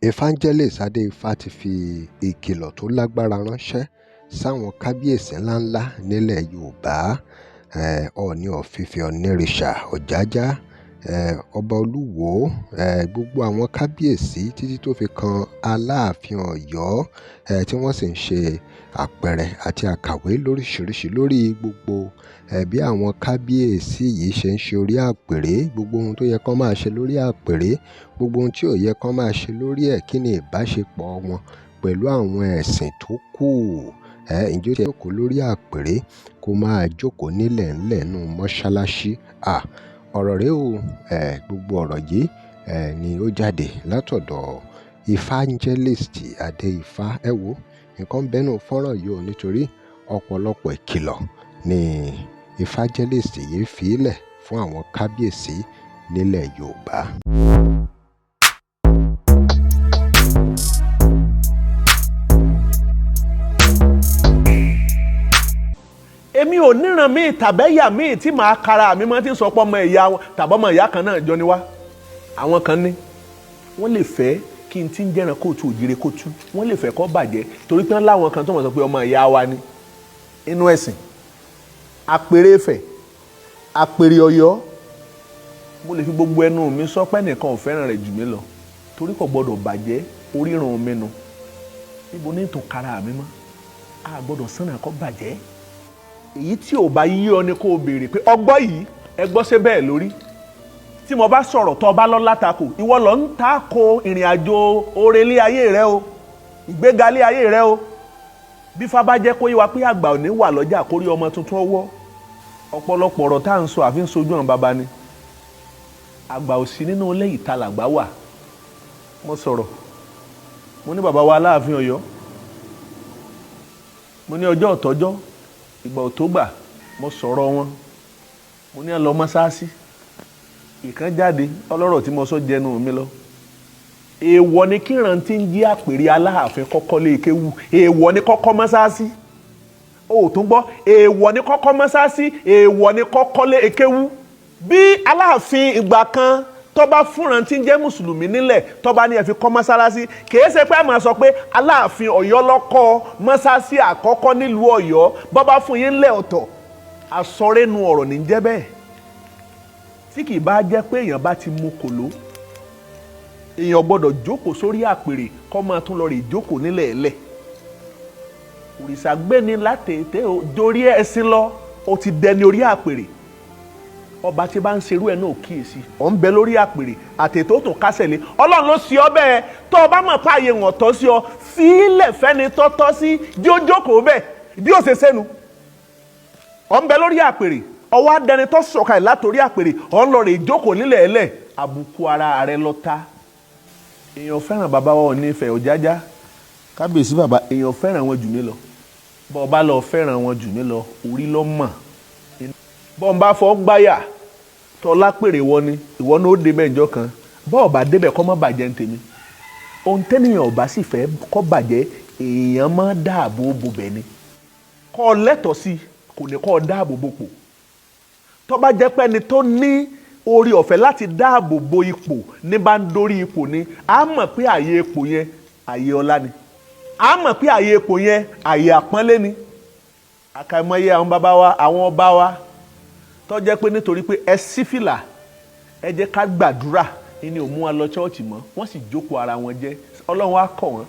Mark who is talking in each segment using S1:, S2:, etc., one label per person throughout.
S1: Evangelist Adéifá ti fi ìkìlọ̀ tó lágbára ránṣẹ́ sáwọn kábíyèsí ńláńlá nílẹ̀ Yorùbá. Ọọ̀ni of Ifẹ̀ Ọ̀nìrìṣà Ọ̀jájá, Ọba Olúwo, gbogbo àwọn kábíyèsí títí tó fi kan Aláàfin Ọ̀yọ́, tí wọ́n sì ń ṣe àpẹẹrẹ àti àkàwé lóríṣiríṣi lórí gbogbo bí àwọn kábíyèsí yìí ṣe ń ṣe orí àpèré, gbogbo ohun tó yẹ kán máa ṣe lórí àpèré, gbogbo ohun tí ò yẹ kán máa ṣe lórí ẹ̀, kí ni ìbáṣepọ̀ wọn pẹ̀lú àwọn ẹ̀sìn tó kù. Ǹjẹ́ ó ti jókòó lórí àpèré kó máa jókòó nílẹ̀ ńlẹ̀ nínú mọ́ṣáláṣí? À, ọ̀rọ̀ rẹ o. Gbogbo ọ̀rọ̀ yìí ni ó jáde látọ̀dọ̀ Evangelist Adéifá. Ẹ wo nǹkan bẹ́nu fọ́nrán yìí o, nítorí ọ̀pọ̀lọpọ̀ ìkìlọ̀ ni Evangelist yìí fi lẹ̀ fún àwọn kábíyèsí nílẹ̀ Yorùbá.
S2: Èmi ò níran míì tàbẹ́yà míì tí màá kara mi mọ́ tí ń sọ pé ọmọ ìyá wọn tàbọ́mọ ìyá kan náà jọ ni wá. Àwọn kan ní wọ́n lè fẹ́ kí n ti ń jẹ́ran kóòtù òjìrè kóòtù, wọ́n lè fẹ́ kó bàjẹ́ torí pé láwọn kan tó wọ́n sọ pé ọmọ ìyá wa ni. Inú ẹ̀sìn àpèrè Ifẹ̀, àpèrè Ọ̀yọ́, mo lè fi gbogbo ẹnu mi sọ pé ẹnìkan ò fẹ́ràn rẹ̀ jù mí lọ torí kò gbọ́dọ̀ bàjẹ́ orírun mi nu. Níbo ní ìtàn kara mi mọ́, a gbọ́dọ̀ sànà kó bàjẹ́. Èyí tí ò bá yí ọ ni kó o béèrè pé ọgbọ́ yìí ẹ gbọ́ ṣe bẹ́ẹ̀ lórí. Tí mo bá sọ̀rọ̀ tó bá lọ látakò, ìwọ lọ ń tako ìrìn àjò orelé ayé rẹ o, ìgbégalé ayé rẹ o. Bí Ifá bá jẹ́ kó yé wa pé àgbà ò ní wà lọ́jà kórí ọmọ tuntun ọwọ́, ọ̀pọ̀lọpọ̀ ọ̀rọ̀ tá à ń sọ àfi ń sojú àwọn baba ni. Àgbà ò sí nínú ilé, ìta làgbà wà. Mo sọ̀rọ̀, mo ní bàbá wa Aláàfin Ọ̀yọ́, mo ní ọjọ́ ọ̀tọ́jọ́, ìgbà ò tó gbà, mo sọ̀rọ̀ wọn, mo ní ẹ lọ mọ́sáàsì. Ìkan jáde ọlọ́rọ̀ tí mo sọ jẹnu mi lọ. Èèwọ̀ ni kíran tí ń jí àpèrè Aláàfin kọ́kọ́ lé kéwú, èèwọ̀ ni kọ́kọ́ mọ́sáàsì. O ò tún gbọ́, èèwọ̀ ni kọ́kọ́ mọ́sáàsì, èèwọ̀ ni kọ́kọ́ lé kéwú. Bí Aláàfin ìgbà kan tó bá fúnran tí ń jẹ́ mùsùlùmí nílẹ̀, tó bá ní ẹ fi kọ́ mọ́sálásí, kìí ṣe pé máa sọ pé Aláàfin Ọ̀yọ́ ló kọ́ mọ́sálásí àkọ́kọ́ nílùú Ọ̀yọ́. Bọ́ bá fún yín lẹ̀ ọ̀tọ̀, àsọrénu ọ̀rọ̀ ní jẹ́ bẹ́ẹ̀. Tí kì í bá jẹ́ pé èèyàn bá ti mu kòló, èèyàn gbọ́dọ̀ jókòó sórí àpèrè kó máa tún lọ rè jókòó nílẹ̀ ẹlẹ̀. Òrìṣà gbéni látètè dorí ẹṣin lọ, ó ti dẹni orí àpèrè. Ọba tí bá ń serú ẹ náà kíyèsí, ọ̀ ń bẹ lórí àpèrè àtètò tó kásẹ̀ lé. Ọlọ́run ló sí ọ bẹ́ẹ̀. Tó o bá mọ̀ pé ààyè wọ̀n tọ́ sí ọ, fílẹ̀ fẹ́ni tó tọ́ sí, jí ó jókòó bẹ́ẹ̀ bí ó ṣe sẹ́nu. Ọ̀ ń bẹ lórí àpèrè, ọwọ́ adẹni tó sọ̀kalẹ̀ látòrí àpèrè, ọ̀ ń lọ rè jókòó nílẹ̀ ẹlẹ̀, àbùkù ara rẹ lọ ta. Èèyàn fẹ́ràn bàbá wa Ọọ̀ni Ifẹ̀ Ọ̀jájá, kábíyèsí bàbá, èèyàn fẹ́ràn wọn jù mí lọ. Bọ́ ọ bá lọ fẹ́ràn wọn jù mí lọ, orí ló mọ̀. Bọ́ ọ bá fọ́ gbáyà tọ́lá pèrè wọ ni, ìwọ ní ó débẹ̀ ìjọ kan. Bọ́ ọ bá débẹ̀ kọ́ mọ́ bàjẹ́ ń tèmi. Ohun tẹ́nìyàn ọba sì fẹ́ kọ́ bàjẹ́, èèyàn máa dáàbò bo bẹ̀ ni. Kọ́ ọ lẹ́tọ̀ọ́ sí, kò ní kọ́ ọ dáàbò bo pò. Tó bá jẹ́ pé ẹni tó ní orí ọ̀fẹ́ láti dáàbò bo ipò ní bá ń dórí ipò ni, a mọ̀ pé àyè ipò yẹn àyè ọlá ni. A mọ̀ pé àyè ipò yẹn àyè àpọ́nlé ni. Àkàìmọye àwọn bàbá wa, àwọn ọba wa, tó jẹ́ pé nítorí pé ẹ sí fìlà, ẹ jẹ́ ká gbàdúrà, ni ò mú wa lọ ṣọ́ọ̀ṣì mọ́, wọ́n sì jókòó ara wọn jẹ́. Ọlọ́run á kọ̀ wọ́n.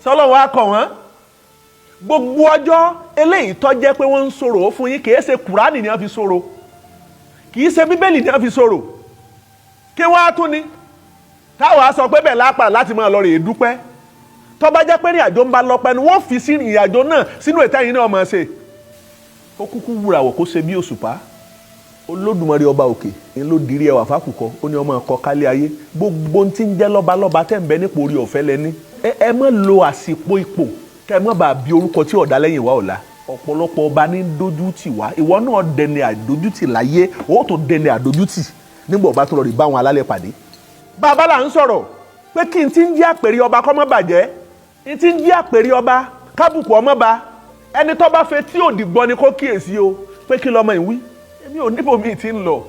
S2: Ọlọ́run á kọ̀ wọ́n. Gbogbo ọjọ́ eléyìí tó jẹ́ pé wọ́n ń sọ̀rọ̀ fún yín, kìí ṣe Kùránì ni wọ́n fi sọ̀rọ̀, kìí ṣe Bíbélì ni wọ́n fi sọ̀rọ̀. Kí wọ́n á tún ni táwa sọ pé bẹ́ẹ̀ lápá láti máa lọ rèé dúpẹ́. Tó bá jẹ́ pé ìrìn àjò ń bá lọ pẹ́nu, wọ́n fi sí ìrìn àjò náà sínú ètò ẹ̀yìn náà máa ṣe. Ó kúkú wúràwọ̀ kó ṣe bí òṣùpá. Olódùmarè ọba òkè ń ló dirí ẹwà fákùkọ, ó ní ọmọ ọkọ kálí ayé. Gbogbo ohun tí ń jẹ́ lọ́balọ́ba tẹ̀ ń bẹ nípò orí ọ̀fẹ́ lẹ́ní. Ẹ má lo àsìkò ipò kẹ́ ẹ má bàa bí orúkọ tí ọ̀dà lẹ́yìn wa ọ̀la. Ọ̀pọ̀lọpọ̀ ọba ní dójú tì wá, ìwọ náà dẹni àdójútì láyé, ó tó dẹni àdójútì nígbà ọba tó lọ rí bá wọn alálẹ̀ pàdé. Bàbá là ń sọ̀rọ̀ pé kí n ti ń jẹ́ àpèrè ọba kó má bàjẹ́, n ti ń jẹ́ àpèrè ọba kábùkù ọmọ ba. Ẹni tó bá fẹ́ tí òdì gbọ́ ni kó kíyèsí o, pé kí lọmọ ìwí. Èmi ò níbo mi ti ń lọ.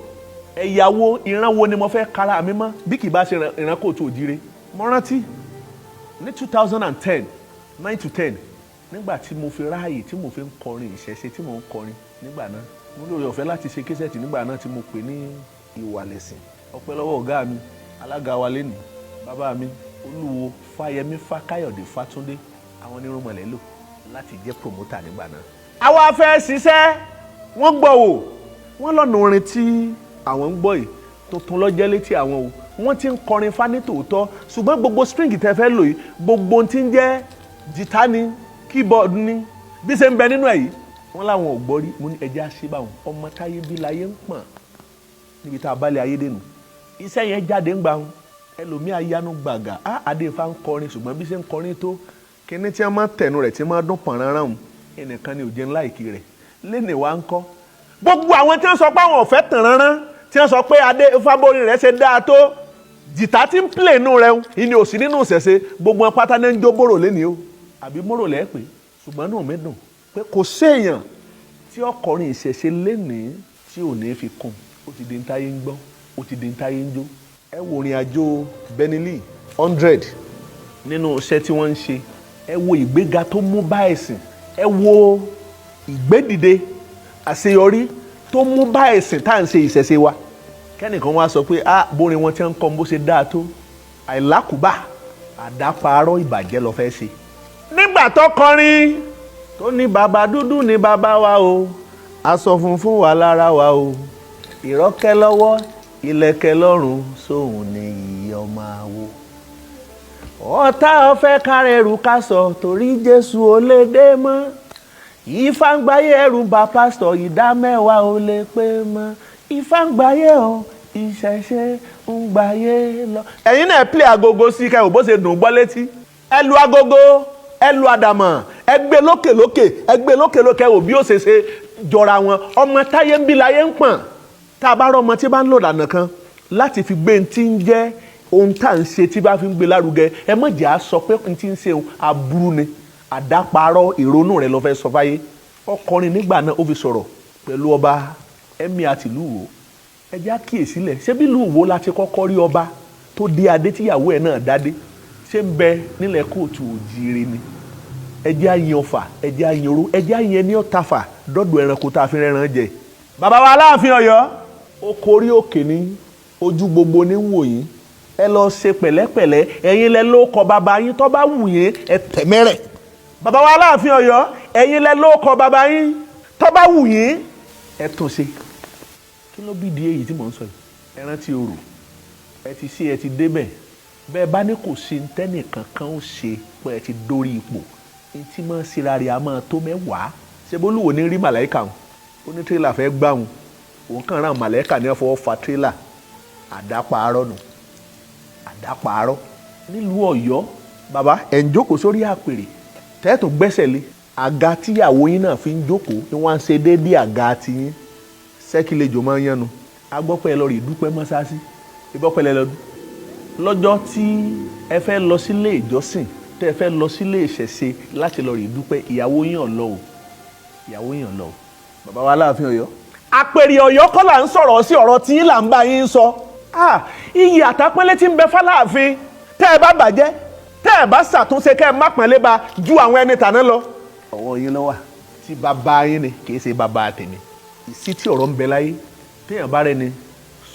S2: Ẹ̀yàwó ìran wo ni mo fẹ́ kara mi mọ́ bí kì bá ṣe ìran kóòtù òjire. Mo rántí Ní 2010, 9 to 10, nígbà tí mo fi ráàyè tí mo fi ń kọrin ìṣẹ̀ṣe, tí mo ń kọrin nígbà náà, mo lóore ọ̀fẹ́ láti ṣe cassette nígbà náà tí mo pè ní Ìwàlẹ̀sìn. Ọpẹ́ lọ́wọ́ ọ̀gá mi, alága wa lẹ́nìí, bàbá mi, Olúwo Fáyẹmí Fákáyọ̀dé Fátúndé. Àwọn onírúnmọlẹ̀ lò láti jẹ́ promoter nígbà náà. Àwa fẹ́ ṣiṣẹ́, wọ́n gbọ́ wò, wọ́n lọ́nà orin tí àwọn ń gbọ́ yìí tuntun lọ́jẹ́ létí àwọn o. Wọ́n ti ń kọrin fani tòótọ́, ṣùgbọ́n gbogbo string tẹ́ fẹ́ lò yìí, gbogbo ohun tí ń jẹ́ jìtá ni, keyboard ni, bí ṣe ń bẹ nínú ẹ̀ yìí, wọ́n láwọn ò gbọ́ rí. Mo ní ẹjẹ́ àṣebáwọn ọmọ táyé bí láyé ń pọ̀n níbi tá a bá lé ayé dénú. Iṣẹ́ yẹn jáde ń gbà wọn, ẹlòmíì ayanu gbàgà á Adéfá ń kọrin, ṣùgbọ́n bí ṣe ń kọrin tó kíní tí wọ́n máa tẹnu rẹ̀ tí wọ́n máa dún pọ̀nrán rán ẹnìkan ni òjé ńlá ìkí rẹ̀ lẹ́nìí wá ń kọ́. Gbogbo àwọn tí wọ́n sọ pé àwọn ò fẹ́ tàn ránrán, tí wọ́n sọ pé Adéfá bórin rẹ̀ ṣe dáa tó, jìtá tí ń plè nù rẹ̀ ìní òsì nínú ìṣẹ̀ṣe, gbogbo wọn pátá ní ń jó bòrò lẹ́nìí o, àbí mòrò lẹ́ẹ̀ pé. Ṣùgbọ́n inú mi dùn pé kò séèyàn tí ọkọrin ìṣẹ̀ṣe lẹ́nìí tí ò ní fi kún. Ó ti di ntáyé ń gbọ́, ó ti di ntáyé ń jó. Ẹ wo ìrìn àjò Benny 100 nínú iṣẹ́ tí wọ́n ń ṣe. Ẹ wo ìgbéga tó mú bá ẹ̀sìn, ẹ wo ìgbédìde àṣeyọrí tó mú bá ẹ̀sìn tá à ń ṣe, ìṣẹ̀ṣe wa. Kẹ́nìkan wá sọ pé ah, bórin wọn ti ń kọ́ bó ṣe dáa tó, àìlákùbà àdáparọ́ ìbàjẹ́ lọ fẹ́ ṣe. Nígbà tó kọrin tó ní bàbá dúdú ní bàbá wa o, aṣọ funfun wà lára wa o, ìrọ́kẹ́ lọ́wọ́, ìlẹ̀kẹ̀ lọ́rùn, sóhun ní ìyí ọmọ àwo. Ọ̀tá ọ̀fẹ́ kárẹ̀rù ká sọ torí Jésù ò lè dé mọ́. Ifá ń gbáyé, ẹrù bá pásítọ̀, ìdá mẹ́wàá ò lè pé mọ́. Ifá ń gbáyé o, ìṣẹ̀ṣe ń gbáyé lọ. Ẹ̀yin náà play agogo sí kẹ́ ò bó ṣe dùn gbọ́ létí. Ẹ lu agogo, ẹ lu àdàmọ̀, ẹ gbé lókè lókè, ẹ gbé lókè lókè, ẹ wò bí ó ṣe ṣe jọra wọn. Ọmọ táyé ń bí láyé ń pọ̀n. Tá a bá rọ ọmọ tí bá ń lò lànà kan láti fi gbé tí ń jẹ́ ohun tá à ń ṣe, tí bá fi ń gbé lárugẹ, ẹ má jẹ́ à sọ pé n tí ń ṣe ohun aburú ni. Àdáparọ́ ìrònú rẹ̀ ló fẹ́ sọ fáyé. Ọkọrin nígbà náà, ó fi sọ̀rọ̀ pẹ̀lú ọba ẹ̀mí àti ìlú Ìwó. Ẹ jẹ́ àkíyèsílẹ̀, ṣé bí ìlú Ìwó la ti kọ́kọ́ rí ọba tó dé adé tíyàwó ẹ̀ náà dádé? Ṣé ń bẹ nílẹ̀ kóòtù òjìire ni? Ẹ jẹ́ àyìn ọfà, ẹ jẹ́ àyìn oró, ẹ jẹ́ àyìn ẹni ọ̀tàfà dọ́dọ̀ ẹranko tá a fi rẹ́ran jẹ. Bàbá wa Aláàfin Ọ̀yọ́, ó korí òkè ní ojú gbogbo ní wò yín. Ẹ lọ ṣe pẹ̀lẹ́pẹ̀lẹ́. Ẹ̀yin lẹ ló kọ bàbá yín, tó bá wù yín ẹ tẹ̀mẹ́rẹ̀. Bàbá wa Aláàfin Ọ̀yọ́, ẹ̀yin lẹ ló kọ bàbá yín, tó bá wù yín ẹ tún ṣe. Kí ló bí di èyí tí mò ń sọ yìí? Ẹ rántí orò ẹ ti ṣe, ẹ ti débẹ̀. Bẹ́ẹ̀ bá ní kò sí ntẹ́nìkan kan ó ṣe pé ẹ ti dórí ipò ntí máa ń ṣera rẹ̀ a máa tó mẹ́wàá. Ṣé bólúwo ní rí màláìka wọn? Ó ní tírélà fẹ́ gbá wọn, òun kàn rán màláìka ní ọ̀fọ̀ fa tírélà. Àdáparọ́ nù, àdáparọ́ nílùú Ọ̀yọ́. Bàbá ẹ̀ ń jókòó sórí àpèrè tẹ́ẹ̀tù gbẹ́sẹ̀ lé àga tíyàwó yín náà fi ń jókòó ni wọ́n á ń ṣe déédéé àga tiyín. Sẹ́kìlejò máa ń yánu agbọ́pẹ́ ẹ lọ rí dúpẹ́ mọ́sáàsì ìbọ́pẹ́ lẹ lọ́dún lọ́jọ́ tí ẹ fẹ́ lọ sílé ìjọsìn, tẹ́ ẹ fẹ́ lọ sílé ìṣẹ̀ṣe láti lọ rí dúpẹ́, ìyàwó yín ò lọ o, ìyàwó yín ò lọ o. Bàbá wa Aláàfin Ọ̀yọ́, àpèrè Ọ̀yọ́ kọ́ là ń sọ̀rọ̀ sí, ọ̀rọ̀ tí là ń bá yín sọ. Iyì àtàpọ́nlé tí ń bẹ fáláàfin, tẹ́ ẹ bá bàjẹ́, tẹ́ ẹ bá ṣàtúnṣe, kẹ́ ẹ má pọ́nlé ba ju àwọn ẹni tàná lọ. Ọwọ́ yín ló wà, tí bàbá yín ni, kì í ṣe bàbá tèmi. Ìsí tí ọ̀rọ̀ ń bẹ láyé, téèyàn bá rẹni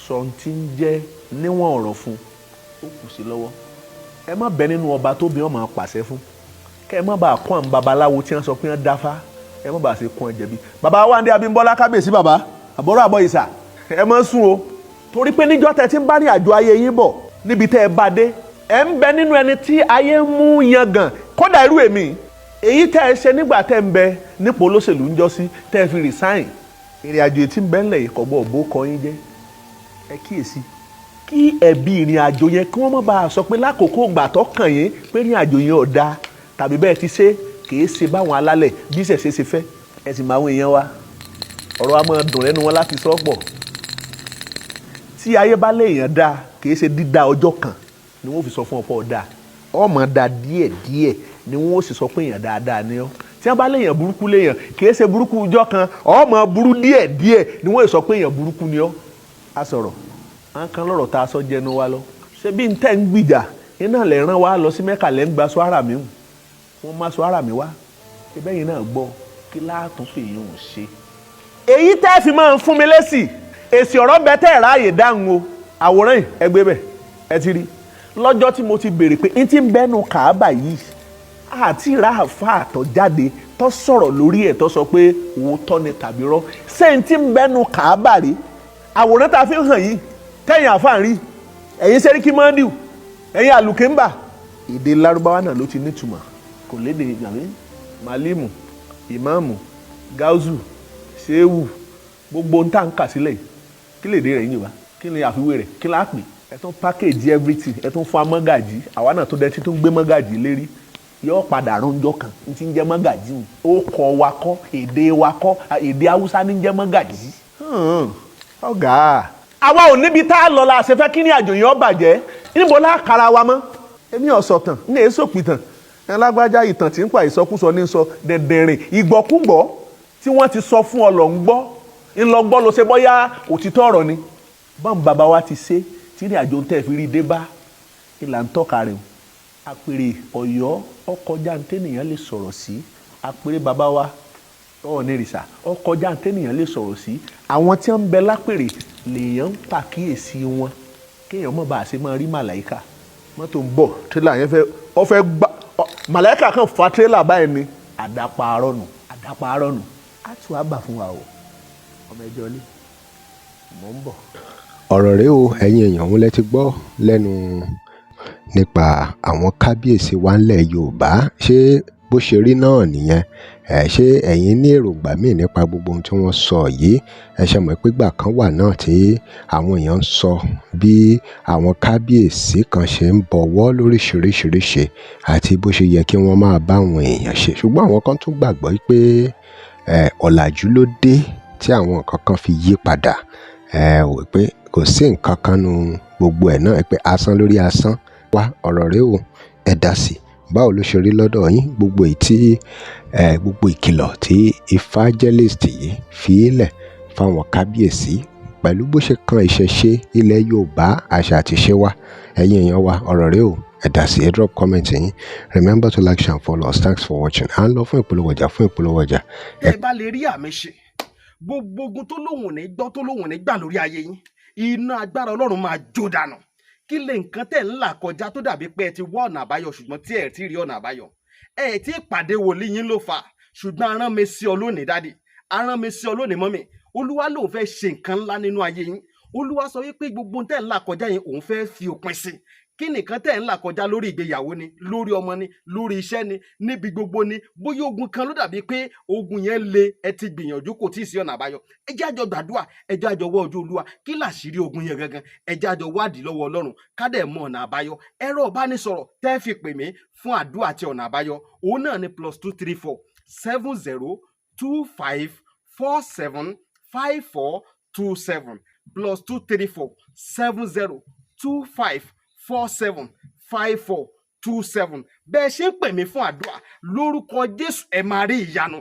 S2: sọ tí ń jẹ́ níwọ̀n ọ̀rọ̀ fún, ó kù sí lọ́wọ́. Ẹ má bẹ nínú ọba tó bí wọn máa pàṣẹ fún, kẹ ẹ má bàa kún àwọn babaláwo tí wọ́n sọ pé wọ́n dáfá, ẹ má bàa ṣe kún ẹ jẹ̀bi. Bàbá Wándé Abímbọ́lá, kábíyèsí, bàbá àbọ̀rọ̀ àbọ̀ ìsà, ẹ má sùn o, torí pé níjọ́ tẹ́ ti ń bá ní àjọ ayé yín bọ̀ níbi tẹ́ ẹ bá dé, ẹ ń bẹ nínú ẹni tí ayé ń mú yangàn. Kódà irú èmi, èyí tẹ́ ẹ ṣe nígbà tẹ́ ń bẹ nípò olóṣèlú ń jọ́sí, tẹ́ ẹ fi resign, ìrìn àjò tí ń bẹ ńlẹ̀ yìí kò gbọ́ òbó kọ yín jẹ́. Ẹ kíyèsí kí ẹ̀bi ìrìn àjò yẹn, kí wọ́n má bàa sọ pé lákòókò ìgbà tó kàn yín pé ìrìn àjò yẹn ò dáa, tàbí bẹ́ẹ̀ ti ṣe kìí ṣe báwọn alálẹ̀ bí ìṣẹ̀ṣe ṣe fẹ́. Ẹ sì máa ń èèyàn wa, ọ̀rọ̀ wa máa dùn lẹ́nu wọn láti sọ pọ̀. Tí ayé bá léèyàn dáa, kìí ṣe dídá ọjọ́ kan ni wọ́n fi sọ fún ọ̀pọ̀ dáa, ọmọ dáa díẹ̀ díẹ̀ ni wọ́n sì sọ pé èèyàn dáadáa ni ọ́. Tí wọ́n bá léèyàn burúkú léèyàn, kìí ṣe burúkú ọjọ́ kan, ọmọ burú díẹ̀ díẹ̀ ni wọ́n sọ pé èèyàn burúkú ni ọ́. A sọ̀rọ̀ à ń kan lọ́rọ̀ tá a sọ jẹnu wa lọ. Ṣé bí n tẹ́ ń gbìjà Iná lè rán wa lọ sí Mẹ́kà, lẹ́ ń gba sọ ara mi hùn, wọ́n má sọ ara mi wá. Ẹbẹ́ yìí náà gbọ́ kí láàtún fèyí hùn ṣe. Èyí tẹ́ fi máa ń fún mi lésì, èsì ọ̀rọ̀ bẹ tẹ́ ẹ̀ ráàyè dáhùn o. Àwòrán yìí, ẹ gbé bẹ̀, ẹ ti rí lọ́jọ́ tí mo ti béèrè pé n ti ń bẹ́nu Kàábà yìí, àti ìrà àfa àtọ̀ jáde tó sọ̀rọ̀ lórí ẹ̀, tó sọ pé òótọ́ ni tàbí rọ́. Ṣé n ti ń bẹ́nu Kàábà rí? Àwòrán tá a fi hàn yìí, tẹ̀yìn àfa ń rí, ẹ̀yin sẹ́ríkì mọ́ndíù, ẹ̀yin àlùkìńbà, èdè Lárúbáwá náà ló ti nítumọ̀, kò lédè ìgbàgbé. Màlímù, ìmáàmù, gáúsù, ṣéwù, gbogbo ń tà ń kà sílẹ̀ yìí, kí lè dé rẹ̀ yín wá? Kí ni àfiwé rẹ̀? Kí láà pè? Ẹ tún package everything, ẹ tún fún amọ́gàjì. Àwa náà tó dẹ́ tí tún gbé mọ́gàjì lérí, yóò padà rúnjọ kan n ti ń jẹ́ mọ́gàjì. Ó kọ́ wa kọ́, èdè wa kọ́, èdè Haúsá ní ń jẹ́ mọ́gàjì. Ọ̀gá, àwa ò níbi tá a lọ la ṣe fẹ́ kí ní àjò yẹn ó bàjẹ́. Níbo la kára wa mọ́? Èmi ò sọ̀tàn, ní èso pìtàn ẹ lágbájá. Ìtàn tí ń pa ìsọkúsọ ní sọ dẹ̀dẹ̀rìn, ìgbọ́kúgbọ́ tí wọ́n ti sọ fún ọ lọ ń gbọ́, ńlọgbọ́ ló ṣe bọ́yá òtítọ́ ọ̀rọ̀ ni. Bọ́n bàbá wa ti ṣe tí ní àjò ń tẹ̀ fi rí dé bá ìlà ń tọ́ka rẹ̀ o. Àpèrè Ọ̀yọ́ ọkọjá ń tẹ́nìyàn lè sọ̀rọ̀ sí. Àpèrè bàbá wa Ọ̀ọ̀nìrìṣà ọkọjá ń tẹ́nìyàn lè sọ̀rọ̀ sí. Àwọn tí wọ́n ń bẹ lápèrè lèèyàn ń pàkíyèsí wọn, kéèyàn mọ̀ bá a ṣe máa rí màláìka. Mọ́tò ń bọ̀, tírélà yẹn fẹ́ ọ fẹ́ gbá màláìka kan fa tírélà báyìí ni. Àdàpàárọ̀ nù, àdàpàárọ̀ nù. Á tù á bà fún wa o. Ọmọ ẹjọ́ ilé, mò ń bọ̀.
S1: Ọ̀rọ̀ rèé o, ẹ̀yin èèyàn, òun lẹ ti gbọ́ lẹ́nu nípa àwọn kábíyèsí wa ńlẹ̀ Yorùbá. Ṣé bó ṣe rí náà nìyẹn? Ẹ ṣé ẹ̀yin ní èròǹgbà míì nípa gbogbo ohun tí wọ́n sọ yìí? Ẹ ṣe mọ̀ pé ìgbà kan wà náà tí àwọn èèyàn ń sọ bí àwọn kábíyèsí kan ṣe ń bọ̀wọ́ lóríṣiríṣiríṣi àti bó ṣe yẹ kí wọ́n máa bá àwọn èèyàn ṣe, ṣùgbọ́n àwọn kan tún gbàgbọ́ pé ọ̀làjú ló dé tí àwọn nǹkan kan fi yí padà, ẹ wò pé kò sí nǹkan kan nu gbogbo ẹ̀ náà, pé asán lórí asán wá. Ọ̀rọ̀ rèé o, ẹ dá sí i. Báwo ló ṣe rí lọ́dọ̀ yín, gbogbo èyí tí ẹ gbogbo ìkìlọ̀ tí evangelist yìí fi lẹ̀ fáwọn kábíyèsí pẹ̀lú bó ṣe kan ìṣẹ̀ṣe ilẹ̀ Yorùbá, àṣà àti ìṣe wa? Ẹ̀yin èèyàn wa, ọ̀rọ̀ rèé o, ẹ dá sí. Ẹ drop comment yín. Remember to like, share and follow us. Thanks for watching. À ń lọ fún ìpolówó ọjà, fún ìpolówó ọjà.
S3: Ẹ bá lè rí àmì ṣe, gbogbo ogun tó lóhùn ní gbọ́, tó lóhùn ní gbà lórí ayé yín, iná agbára Ọlọ́run máa jó dànù. Kí lè nǹkan tẹ̀ ń là kọjá tó dàbí pé ẹ ti wá ọ̀nà àbáyọ, ṣùgbọ́n tí ẹ ti rí ọ̀nà àbáyọ? Ẹ ti pàdé wòlíì yín ló fà. Ṣùgbọ́n arán mi sí ọ lónìí, daddy, arán mi sí ọ lónìí, mummy. Olúwa lòun fẹ́ ṣe nǹkan ńlá nínú ayé yín. Olúwa sọ wípé gbogbo tẹ̀ ń là kọjá yẹn, òun fẹ́ fi òpin sí. Kí nìkan tẹ̀ ń là kọjá? Lórí ìgbéyàwó ni, lórí ọmọ ni, lórí iṣẹ́ ni, níbi gbogbo ni. Bóyá ogun kan ló dàbí pé ogun yẹn le, ẹ ti gbìyànjú, kò tí ì sí ọ̀nà àbáyọ. Ẹ jẹ́ àjọ gbàdúrà, ẹ jẹ́ àjọ wọ́ ojú Olúwa. Kí làṣírí ogun yẹn gangan? Ẹ jẹ́ àjọ wádìí lọ́wọ́ Ọlọ́run, ká dẹ̀ mọ ọ̀nà àbáyọ. Ẹ̀rọ ìbánisọ̀rọ̀ tẹ́ fi pè mí fún àdúrà àti ọ̀nà àbáyọ, òun náà ni +234 70 25 47 54 27, +234 70 25 47 54 27. Bẹ́ẹ̀ ṣe ń pè mí fún àdúrà, lórúkọ Jésù, ẹ máa rí ìyanu.